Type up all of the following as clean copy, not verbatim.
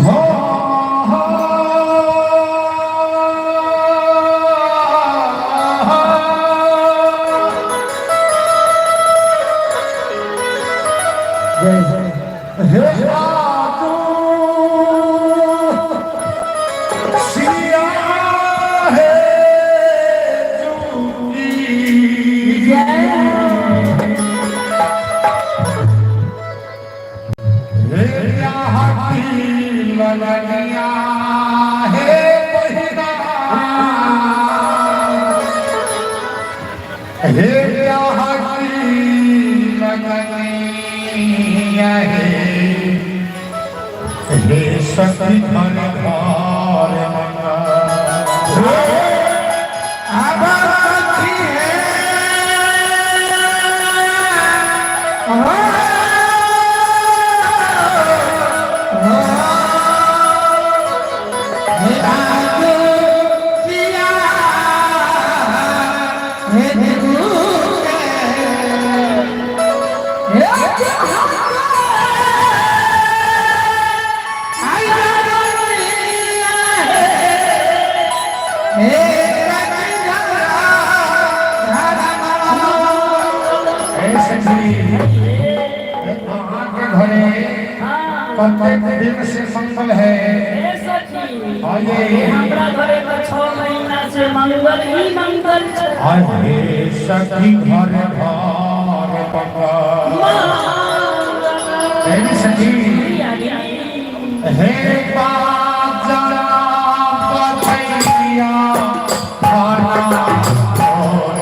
हो हे आजू सिया हे चुकी हे ब्याह की लगनिया हे बहिना हे ब्याह की लगनिया हे हे सखी घर घर मंगल अब सखी है हे सखी, अहाँके घरे कतेक दिन से मंगल है? हे सखी, आइए। हमरा घरे तऽ 6 महीना से मंगल ही मंगल छै। हे सखी घर घर मंगल। हे सखी, हे बाजा बधैया खाना और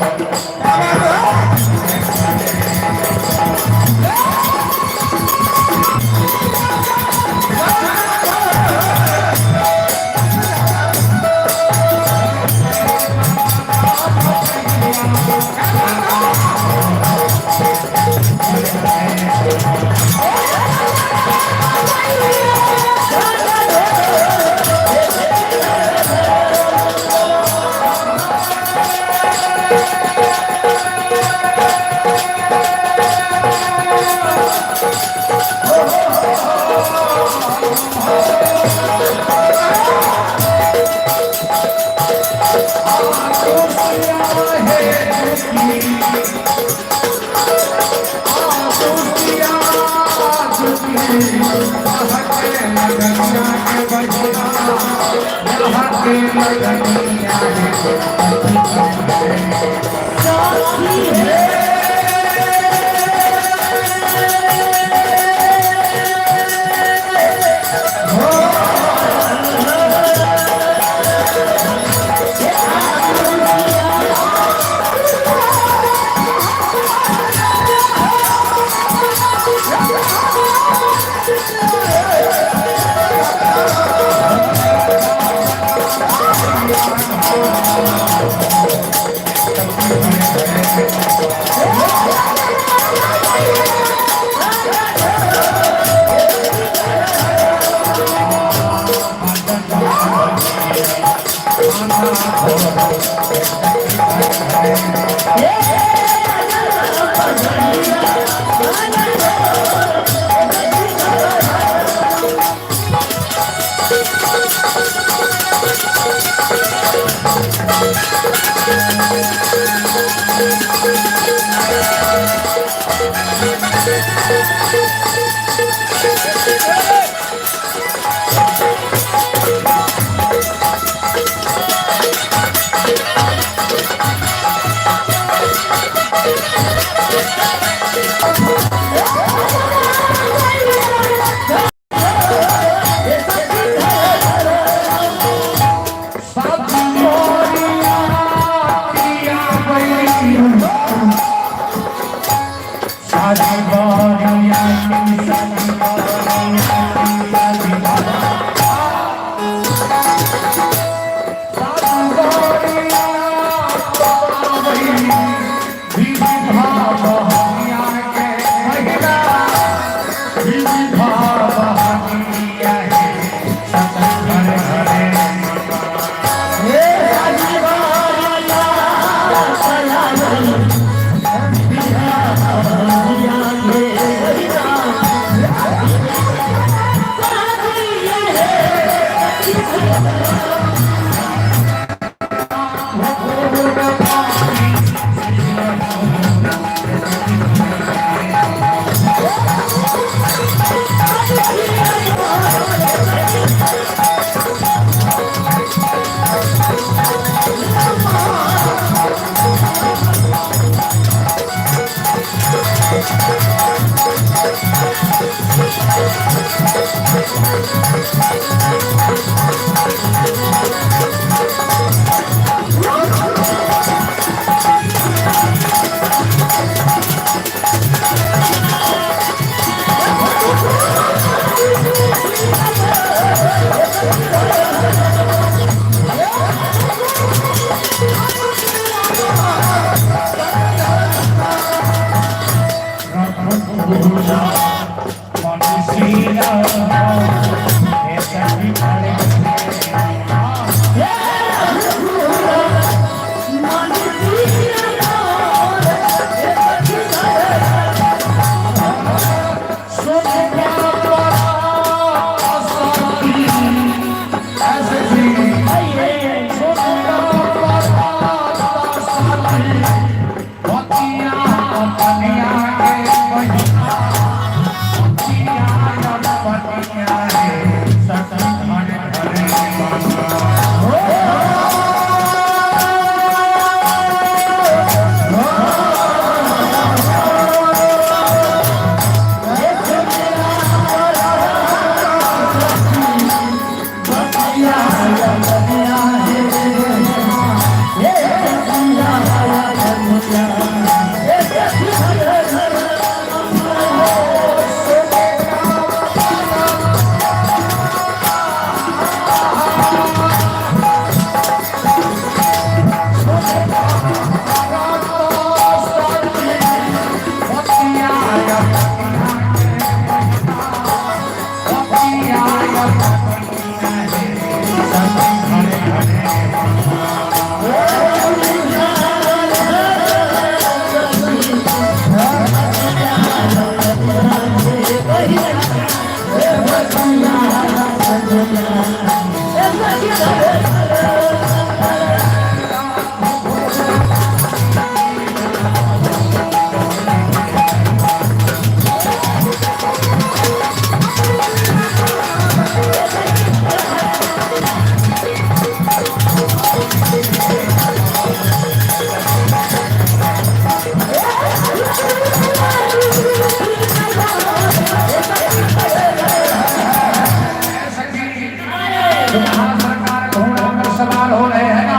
सरकार घोड़ा पर सवार हो रहे हैं ना।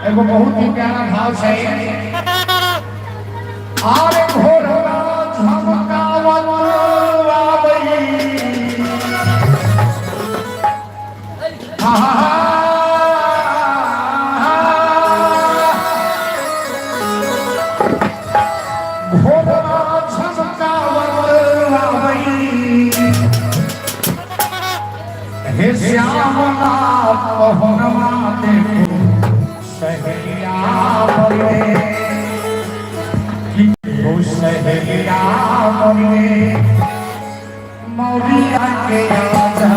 एगो बहुत ही प्यारा भाव से आरे घोड़ा झमकावत आबई। घोड़ा झमकावत आबई। हे श्यामला पहुनमा देखो सहेलिया मोरे, कि हो सहेलिया मोरे मौरिया के आजा।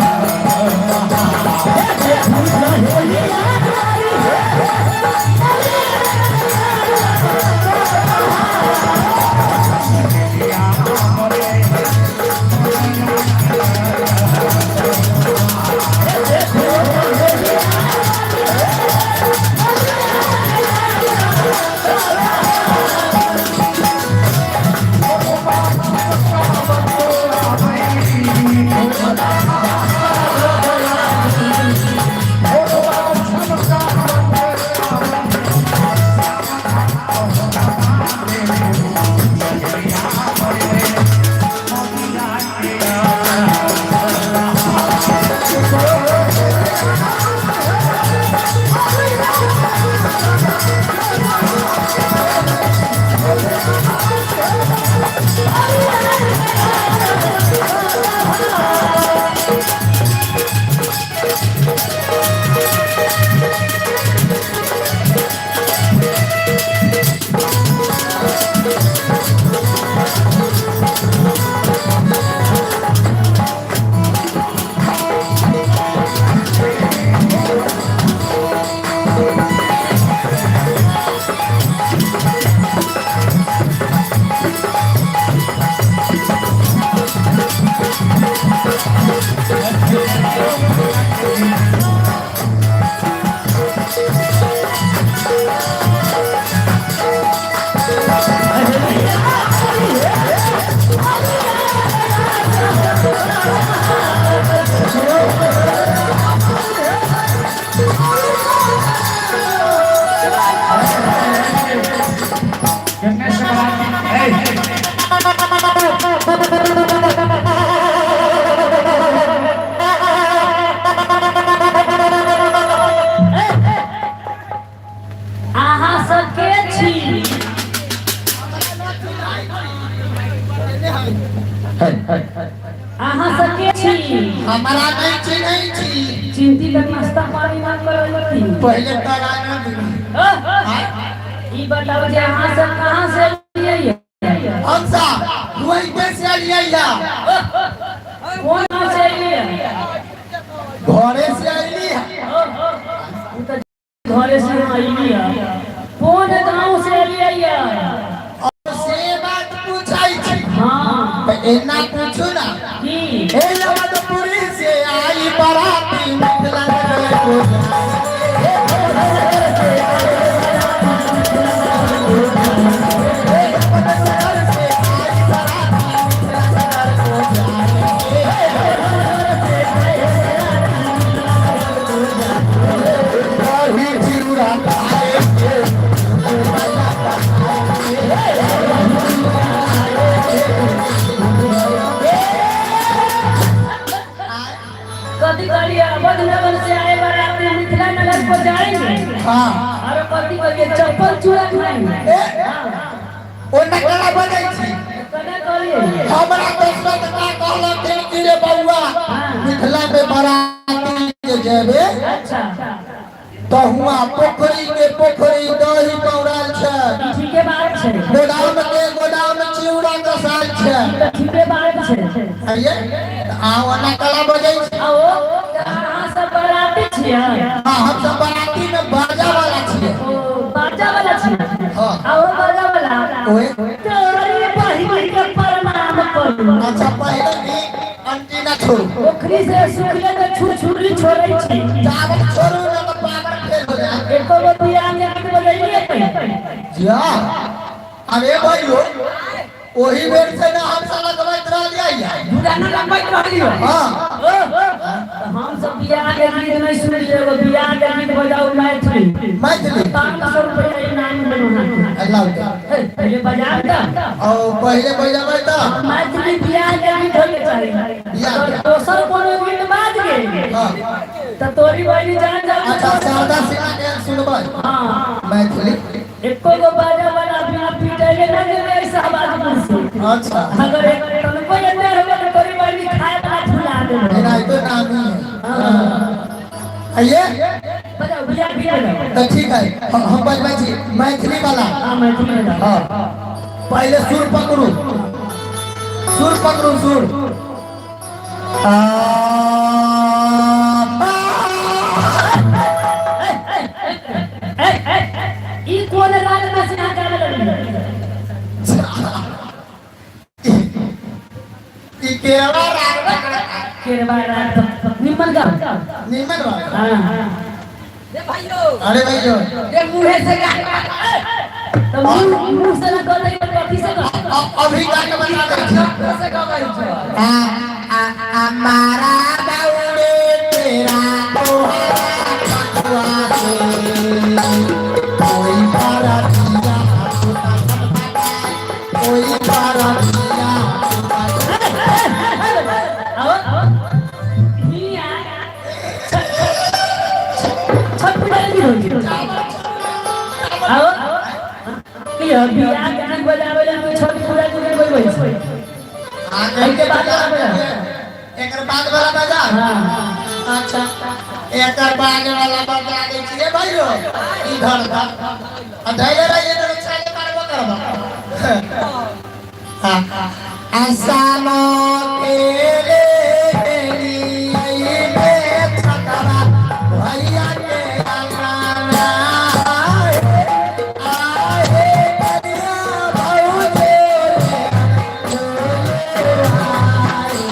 अहाँ सब के छी? हमारा नहीं चिन्है छी। चिंती त नाश्ता पानी ना करैती। पहिले तराना दिनु। ई बताओ जे अहाँ सब कहाँ से एलियै? हम सब वहीं पे से एलियै या। कोन गाँव से एलियै? घरे से अयली है। उ त घरे से अयली है। कोन गाँव से एलियै? और से बात पूछै छी? हाँ। तऽ एना पूछू ना। की? हे अवधपुरी से आई बाराती मिथिला नगर को जाए। हे अवधपुर से आई बाराती मिथिला नगर को जाए। दही चिउरा खाए। कथी कहलियै? अवध नगर से आए बाराती मिथिला नगर को जाएंगे। हाँ। और कथी कहलियै? चप्पल चूड़ा खाएंगे। ए, ओ नकला बजै छी। कने कहलियै? हमरा दशरथ का कहलथिन कि रे बउआ, मिथिला में बाराती जे जेबे तऽ हुआ पोखरी के पोखरी दही पौराल छै। ई ठीके बात छै। गोदाम के गोदाम चिउरा कसाल छै। ई तऽ ठीके बात छै। आइए आ ओ नकला बजै छै। आओ तऽ अहाँ सब बाराती छियै? हाँ, हम सब बाराती में बाजा वाला छियै। ओ बाजा वाला छियै? हाँ। आओ बाजा वाला। ओए। तोरी बहिन के प्रणाम करू। अच्छा, पहिले भी अंटीना छोड़ू। पोखरी से सुखले तऽ छुरछुरी छोड़ै छै। चावल छोड़ू ना तऽ पावर फेल हो जाए। एको गो बियाह के गीत बजैलियै? जा, अरे भाइयो, ओही बेर से ना हम सब लगबैत रहलियै। पुराना लगबैत रहलियो। हाँ। तऽ हम सब बियाह के गीत नहीं सुनलियै। एगो बियाह के गीत बजाउ मैथिली। मैथिली। 500 रुपया इनाम देलहुँ अहाँके। अल्लाह के। हे, पहिले बजाउ तऽ। और पहिले बजाबै तऽ मैथिली बियाह के गीत होइके चाही। बियाह के। अगर दोसर कोनो गीत बाज गेल हाँ। तऽ तोरी बहिनी जान जा। अच्छा, शारदा सिन्हा के सुनबै? हाँ। मैथिली। एको गो बाजा वाला बिना पीटैले ना देबै ऐसा आवाज से। अच्छा। अगर एक तनको एते होबे तऽ तोरी बहिनी खाए वाला फुला देबै। एना तो नाम ही है। आइए। बजाउ, बियाह गीत बजाउ। तऽ ठीक है, हम बजबै छी मैथिली वाला। हाँ, मैथिली बजाउ। हाँ, पहिले सुर पकड़ू, सुर पकड़ू, सुर आ, आ, ए, ए, ई कोन राग में से अहाँ गाबै लगलियै? ई केरवा राग। केरवा राग निमन गाओ। निमन वाला। हाँ। रे भाइयो। अरे भाइयो। रे मुँहे से गा। तऽ मुँह मुँह से ना कहतै तऽ कथी से कहतै? अभी गा के बता दै छी। मुँह से गबै छै। आ आ हमारा दौड़े तेरा तोहरा पटुआ से कोई बारातिया, कोई बारातिया। आओ हिया छठ पूजा की होइ छै? आओ, की हो बियाह के गीत बजाबै लए कोई छठ पूजा के गीत बजबै छै? एहिके बाद एकर बाद वाला बजा। हाँ। अच्छा, एकर बाद वाला बजा दै छियै भाइयो। इधर धर आ धैले रहिए तऽ चाले मारबो करबो। हाँ, आसानो तेरे में छतरा भैया के अंगना आए आए कन्या भौजे आई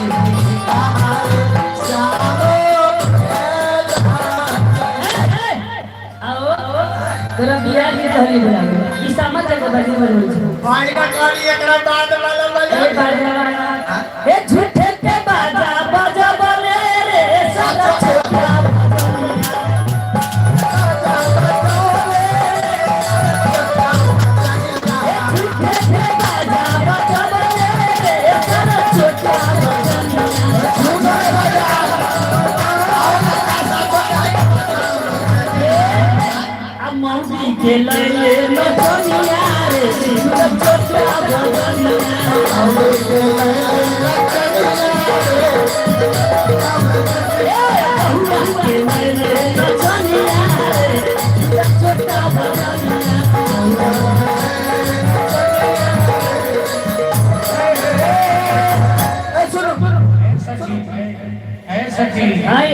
सारो। आओ, तोरा बियाह गीत कहली बजाबै ई समझ के बजी बजबै छै। भाई का कहली एकरा बाद वाला बजा। ए बाजा वाला, ए झूठे के बाजा बाजा बने रे साला छोटा। झूठे के बाजा बाजा बने रे साला छोटा बजनिया। आ मौसी के लैले नचनिया रे छोटा बजनिया। सखी हाय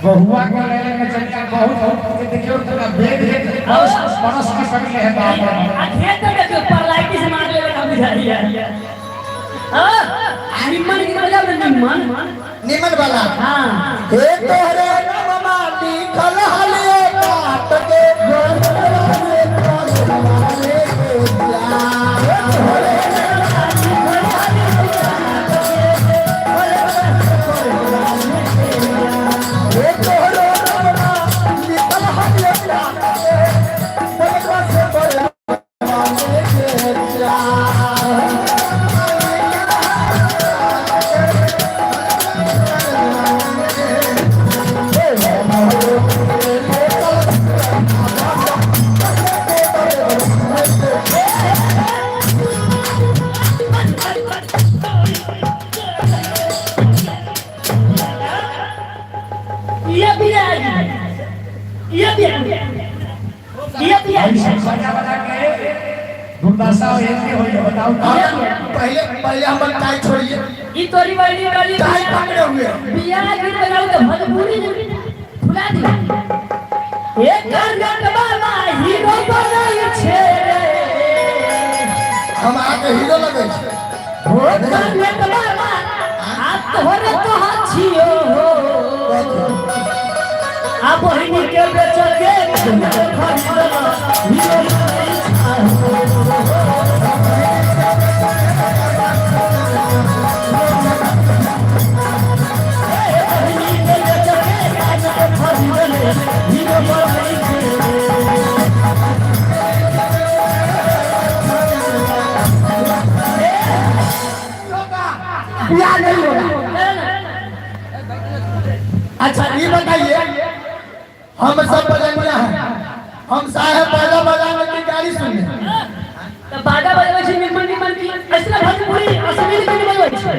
बहुआ के लेने में चलता बहुत बहुत देखियो तो भेद भेद बरस बरस के सकले है बाप रे। आ खेत में देखियो परलाइटी से मार लेवे का बुझाई है। हां, निम्मन की बजाओ ना निम्मन। निमन वाला। हां। हे तोहरे नाममा लिखल हलिए काट के गोरे वाले के प्यार। तोहरे हे तोहरे नाममा लिखल हलिए काट के गोरे से बड़े वाले के प्यार। ये भी है, ये भी है, ये भी है। ऐसे बजा बजा के दुर्दशा हो एक होई है, बताओ तो। पहले पहले हम टाई छोड़िए। ई तोरी बड़ी वाली टाई पकड़े हुए हैं। बियाह गीत बजाओ तो भोजपुरी फुला दी। एक कर्नाटक बाबा हीरो बनल छे रे। हम आके हीरो लगे छे। हो कर्नाटक बाबा आ तोहरे तो छियो हो। आ बहिनी के बेच के खरीदल हीरो बनल छे। बहिनी के बेच के खरीदल हीरो बनल छे। बियाह नहीं होगा। अच्छा ये बताइए, हम सब बजनिया हैं, हम साहेब बाजा बजाने की गाड़ी सुनिए। त बाजा बजबै छै निमन निमन की ऐसना भोजपुरी असली के बजबै छै।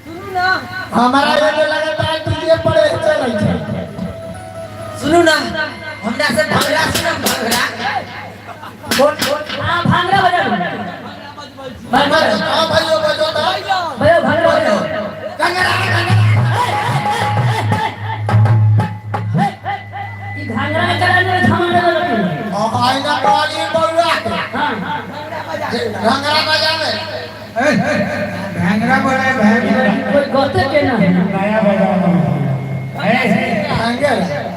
सुनू ना। हमारा ये जो लगातार तुझे पड़े चल रही है। सुनू ना, हमरा से भंगड़ा सुनम भंगड़ा। कौन? हां, भांगड़ा बजाओ। भांगड़ा। हाँ भाइयों बजो तो। बजाओ भांगड़ा बजाओ। गंगरा गंगरा। ई घाघरा में करा ले झमरा बजाओ। और आईना वाली बउआ के। हां, घंगरा बजावे। भांगड़ा बोले भांगड़ा। कोई गोते के ना। नया बजाओ ए घंगरा।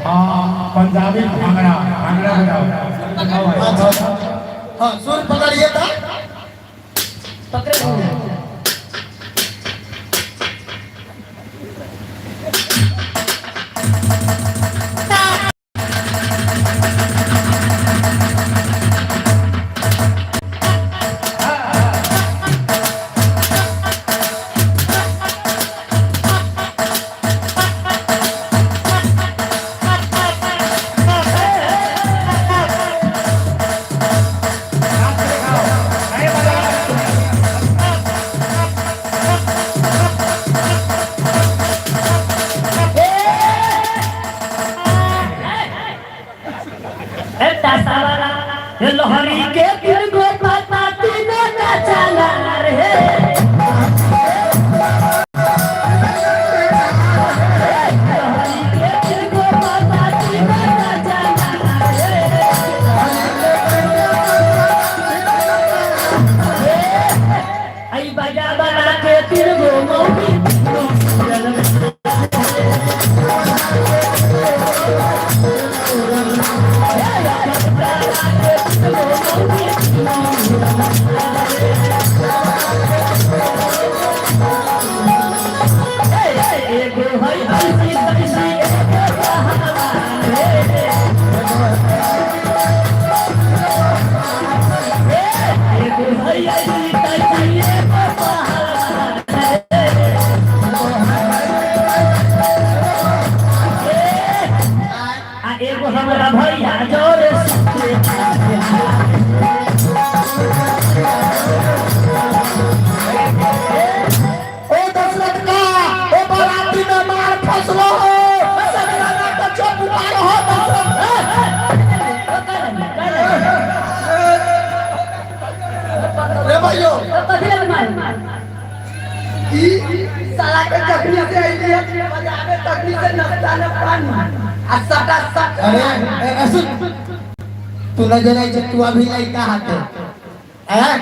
हां, पंजाबी भांगड़ा भांगड़ा बजाओ। अच्छा हाँ, सुर पकड़िए था। पकड़े। ए तासावाला ए लोहरी के तीन गो पाता तीन नाचला रे। लोहरी के तीन गो पाता तीन नाचला रे। आई बजा बजा के तीन गो मौगी। एगो हई ऐसी तैसी एगो पहलवान रे। एगो हई ऐसी तैसी एगो पहलवान रे। आ एगो हमरा भैया जोर से। ओ दशरथ का ओ बाराती में मार फसलो हो। सगराना का चुप उतार हो दशरथ। रे भाइयों कथी लगे मार? की साला के जखनी से अइली है बजावे तखनी से नाश्ता न पानी आ सटा सट। अरे ए, सुन, तू न जनै छै, तू अभी लइका हाथे हैं,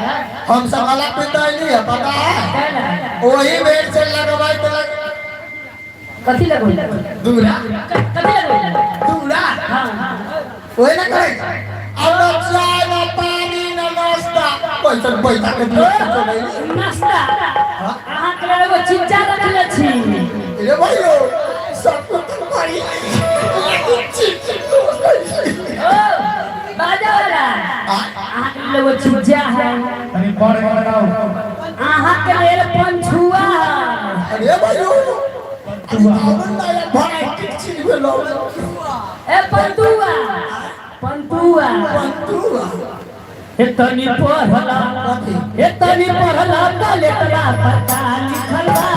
हम सब अलग पे तो नहीं है, पता है, वही बेर से लगवाई तो लग कथी लगबै? दूरा। कथी लगबै? दूरा। हाँ हाँ। वही ना करे, अब न चाय न पानी न नाश्ता, पैसा पैसा के दिए चले। नाश्ता अहाँ के लेल एगो चिज्जा रखले छी। रे भाइयो, सब कुछ तुम्हारी। ओ बाजा वाला, अहाँ के लेल एगो चिज्जा है। तनी पढ़ के बताओ। अहाँ के लेल पंछुआ है। अरे भाइयो, भाई चीज भेलो। ए पंतुआ, पंतुआ। तू हे तनी पढ़ला, हे तनी पढ़ला त लेटरा पता लिखल बा।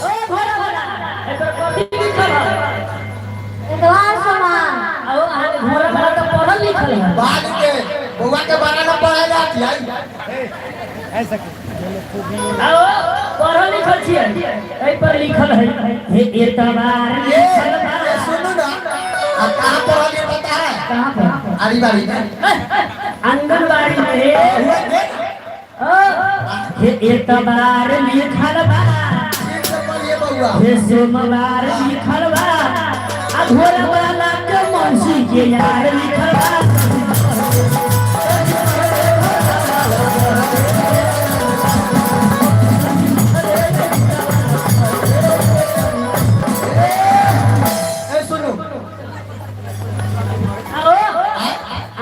ओ भोला भोला, एकर कथी लिखल है? एतवार समान। आओ, अहाँके घोड़ा वाला तऽ पढ़ल लिखल है। बाद के बउआ के बारे में पढ़ाई जाती है। आओ, पढ़ल लिखल छियै, एहि पर लिखल है हे एतवार ये लिखल बा। ये सुनू ना, आ कहाँ पढ़ल पता है? कहाँ पर? आरी बारी में। आंगनबाड़ी में। हुआ देख। ओ हे एतवार लिखल बा। ठीक से पढ़िए बउआ। हे सोमवार लिखल बा, आ घोड़ा वाला के मौसी के यार लिखल बा। ए सुनू। आओ,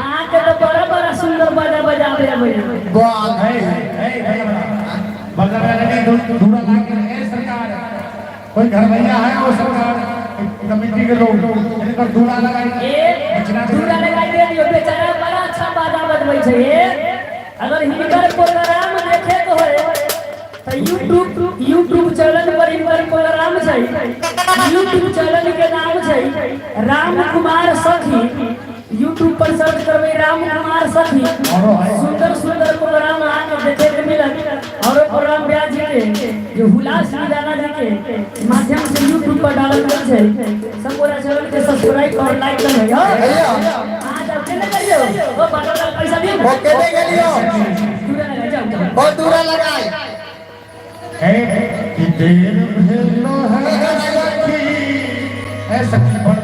अहाँके तऽ बड़ा बड़ा सुंदर बाजा बजाबे अबैया। बाप। है है भैया, बड़ा बजा बजा नहीं, दूरा लाग के। ए सरकार, कोई घर भैया है? वो सरकार कमेटी के लोग इनकर दूरा लगाई। ए दूरा लगाई दे दियो, बेचारा बड़ा अच्छा बाजा बजबै छै। ए अगर हिनकर प्रोग्राम देखे के होय तऽ यूट्यूब यूट्यूब चैनल पर हिनकर प्रोग्राम छै। यूट्यूब चैनल के नाम छै राम कुमार सखी। यूट्यूब पर सर्च करबै राम कुमार सखी, सुंदर सुंदर प्रोग्राम अहाँके देखे के मिलत। और प्रोग्राम व्यास जी के जो हुलास निराला जी के माध्यम से यूट्यूब पर डालल गेल छै। सब गोरा चैनल के सब्सक्राइब और लाइक करबै हो। भैया। अहाँ जाउ, केने करियौ? ओ बाटल वाला पैसा दियौ। वो केने गेलियो? दूरा लगा, जाउ जाउ। ओ दूरा लगाई। है कि देर भेलो है सखी, है सखी बड़